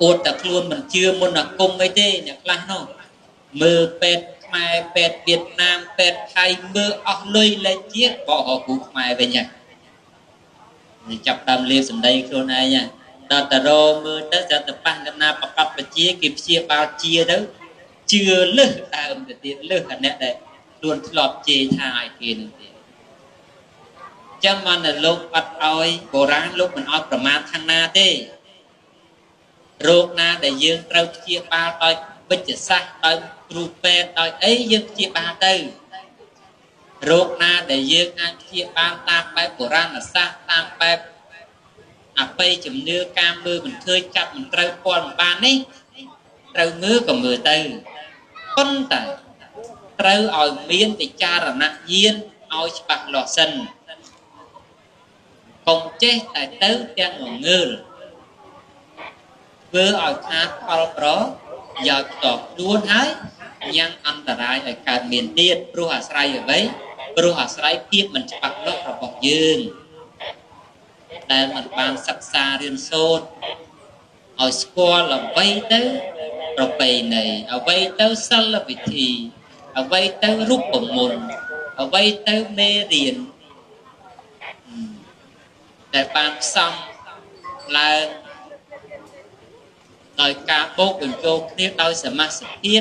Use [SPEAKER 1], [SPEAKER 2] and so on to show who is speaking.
[SPEAKER 1] អួតតែខ្លួនមិនជឿមន្តអាគមអីទេអ្នកខ្លះនោះមើលពេទ្យខ្មែរពេទ្យវៀតណាមពេទ្យថៃមើលអស់លុយលែងជាតិបកគ្រូខ្មែរវិញហើយចាប់ដើមលេបសម្ដីខ្លួនឯងដល់តែរមើលទៅតែប៉ះអ្នកណាប្រកបបជាគេព្យាបាលជាទៅជឿលឹះដើមទៅទៀតលឹះអាអ្នកដែលខ្លួនធ្លាប់ជេរថាឲ្យគេនឹងទៀតចឹងបានតែលោកអត់ឲ្យបុរាណលោកមិនឲ្យប្រមាថខាងណាទេរោគណាដែលយើងត្រូវព្យាបាលដោយវិជ្ជសាស្ត្រដោយគ្រូពេទ្យដោយអីយើងព្យាបាលទៅរោគណាដែលយើងអាចព្យាបាលតាមបែបបុរាណសាស្ត្រតាមបែបអបិយជំនឿការមើលមិនឃើញចាប់មិនត្រូវពាល់មិនបាននេះត្រូវមើលក៏មើលទៅប៉ុន្តែត្រូវឲ្យមានវិចារណញ្ញាណឲ្យច្បាស់លាស់សិនកុំចេះតែទៅទាំងងងើលធ្វើឲ្យខាតផលប្រយោជន៍ផ្ទាល់ខ្លួនហើយញ៉ាំងអន្តរាយឲ្យកើតមានទៀតព្រោះអាស្រ័យអ្វីព្រោះអាស្រ័យភាពមិនច្បាស់លាស់របស់យើងដែលមិនបានសិក្សារៀនសូត្រឲ្យស្គាល់អ្វីទៅប្រពៃណីអ្វីទៅសិលវិធីអ្វីទៅរូបមន្តអ្វីទៅមេរៀនដែលបានផ្សំឡើងដោយការបូកបញ្ចូលគ្នាដោយសមាសភាព។